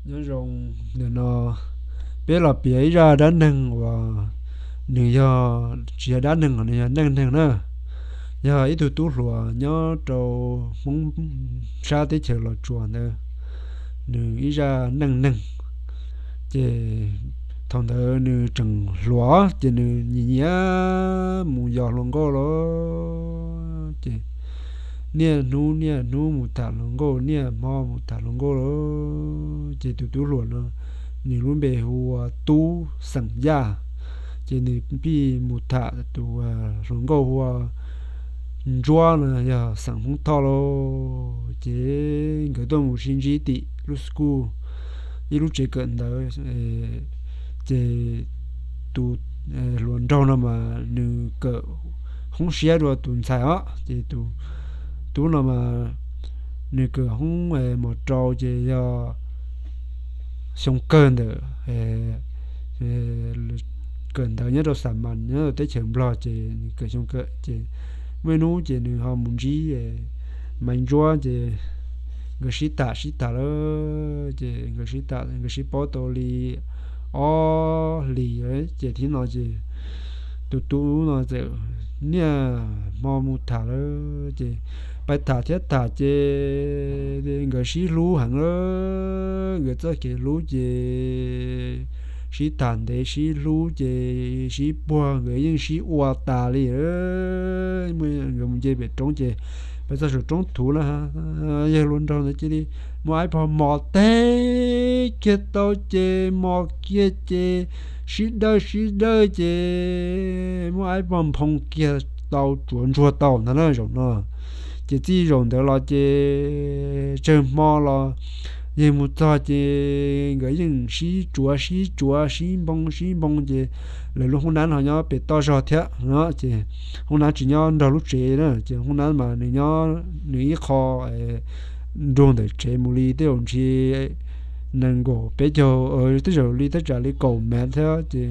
Nyob zoo, ntawm no peb los piav ib zaj dab neeg uas nws yog, tsis yog dab neeg os, nws yog neej neeg na. Yog ib tug tub hluas nyob rau Hmoob sab teb chaws Los Tsuas ntawd, nws ib zaj neej neeg. Ces thaum ntawd nws tseem hluas ces nws nyiam nyiam mus yos hluas nkauj lawm. Ces niaj hnub niaj hnub mus tham hluas nkauj, niaj hmo mus tham hluas nkauj lawm. Ces tus tub hluas no, nws lub npe hu ua Tub xeem Yaj. Ces nws pheej mus tham tus hluas nkauj hu ua Ntsuab no, yog xeem Hmoob Thoj lauj. Ces nkawd tuaj mus sib ntsib tim lub school, ib lub tsev kawm ntawv. Ces tus hluas nraug no mas nws kawm hoob siab dua tus ntxhais os. Ces tus tub no mas nws kawm hoob mos rau ces yog xyoo kawg ntawm kawm ntawv nyob rau Xam Mas nyob rau teb chaws Nplog, ces nws kawm xyoo kawg. Ces muaj ib hnub ces nws ho mus ntsib Maiv Ntsuab, ces nkawd sib tham sib tham lawm, ces nkawd sib tham nkawd sib paub tau li ob hlis lawm. Ces thib no ces tus tub no txawm niaj hmo mus tham lawm, ces pais tham thiab tham ces nkawd sib hlub heev lawm. Nkawd txoj kev hlub ces sib tham ntev sib hlub ces sib puag nkawd yeej sib ua tas li. Nkawd mus nce pem roob ces pais txog saum roob thuv na, yawg hluas nraug ntawd cia li muab iPod mos teg kiag tau ces mos kiag ces sib dawj sib dawj ces muab iPod nphoo kiag tau tsuav ntsuag tau ntag na zaum no. Ces txij zaum ntawd los ces tsawg hmo los yawg mus txog ces nkawd yeej sib tsuav sib tsuav sib npoo sib npoo ces lawv lub hoob nab ho nyob pem toj zog thiab no. Ces hoob nab tsis nyob nrog lub tsev na, ces hoob nab mas nws nyob nws ib qho nrug ntawm tsev mus li tej zaum ntshe nees nkaum peb caug, tej zaum li tej tsam li kaum mev thiab. Ces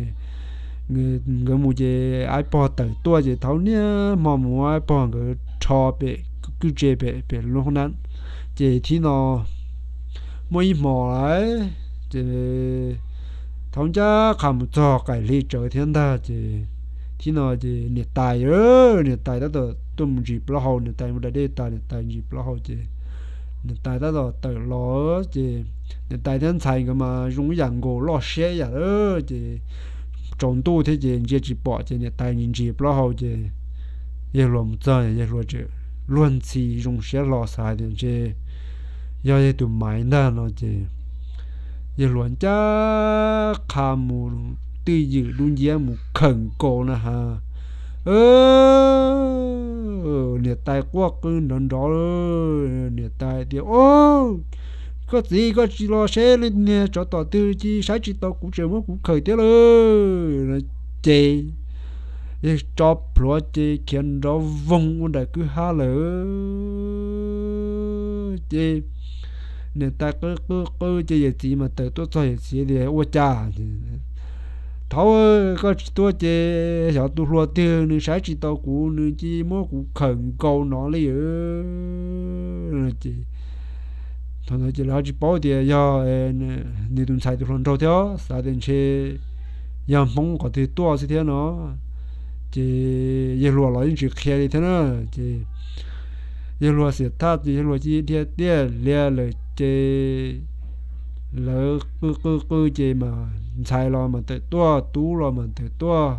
nkawd mus ces iPod tawm tuaj ces thaum niaj hmo mus iPod nkawd rho pem kwj tse pem pem lub hoob nab. Ces thib no muaj ib hmo lawm ces thaum ncaj qha mus txog qaim hli tsawv thiab ntag ces thib no ces niam tais, niam tais tab tom tuaj mus ntsis plaub hau, niam tais mus da dej tas niam tais ntsis plaub hau ces niam tais tab tom tawm los ces niam tais thiab ntxhais nkawd mas zoo ib yam nkaus loj siab ib yam lawm ces tsaus ntuj thiab ces ntsia tsis pom ces niam tais ntsis ntsis plaub hau ces yawg hluas mus txog yawg hluas tseem luag ntxhi zoo siab hlo xav hais tias ntshe yog yawg tus Maiv ntag no ces yawg hluas ncaj qha mus twj ywm dub nciab mus khawm nkaus na has. Niam tais quaj qw nrov nrov, niam tais tias, Au, koj txiv, koj tsis los seb leej niag tsov tom twg cia saib tsis tau kuv tseem muab kuv khawm thiab lawm. Ces yawg tso plhuav ces khiav nrov voog ua nram kwj ha lawm. Ces niam tais qw qw qw ces yawm txiv mas tawm tuaj txog yawm txiv tias, Ua cas? Thaum koj tsis tuaj ces xyov tus hluas twg nws saib tsis tau kuv, nws cia muab kuv khawm nkaus no li. Ces thaum ntawd ces lawv ho tsis paub tias yog nws tus ntxhais tus hluas nraug thiab, xav tias ntshe yog Hmoob qhov twg tuaj xwb thiab no. Ces yawg hluas los yeej tsis qhia li thiab na. Ces yawg hluas xiam thaj ces yawg hluas cia dhia tiaj hlias lawm ces lawv qw qw qw ces mas ntxhais los mas tawm tuaj, tub los mas tawm tuaj,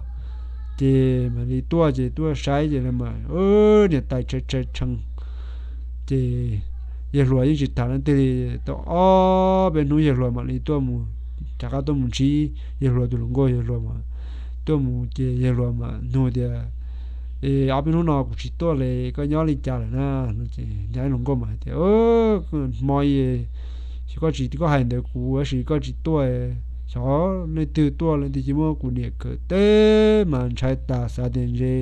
ces mam li tuaj ces tuaj saib ces mas niam tais tshee tshee tshee. Ces yawg hluas yeej tsis tham leej twg li. Tau ob peb hnub yawg hluas mam li tuaj mus, rov qab tuaj mus ntsib yawg hluas tus hluas nkauj, yawg hluas mas tuaj mus ces yawg hluas mas nug tias, Ob peb hnub no kuv tsis tuaj li, koj nyob li cas lawm na? No ces niag hluas nkauj mas hais tias, Hmo xyov koj tsis, koj hais ntawd kuv tab sis koj tsis tuaj, xyov leej twg tuaj, leej twg cia muab kuv niam khawm teb mas ntshai tas, xav tias ntshe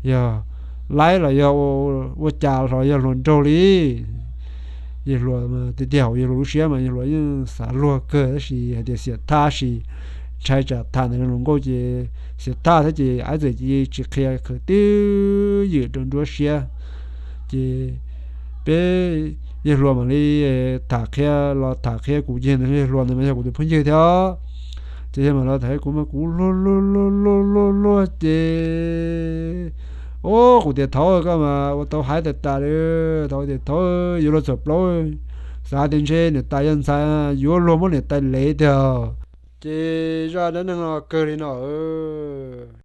yog laib los yog ua cas los yog hluas nraug li. Yawg hluas tiag tiag hauv yawg hluas lub siab mas yawg hluas yeej xav luag kawg tab sis hais tias xiam thaj sis ntshai tsam tham ntawm hluas nkauj ces xiam thaj thiab ces aib txawm cia tsis qhia, khawm twj ywm rau nruab siab. Ces peb yawg hluas mam li tham qhia los tham qhia kuv ces yawg hluas ntawd mas yog kuv tus phooj ywg thiab. Ces yawg mam los tham kuv mas kuv luag luag luag luag luag luag ces, o, kuv tias thaum koj mas ua tau hais tas tas li, thaum tias thaum yuav luag txom plaub, xav tias ntshe niam tais yog ntxhais yuav luag muab niam tais lev tiag. Ces zaj dab neeg no kawg li no.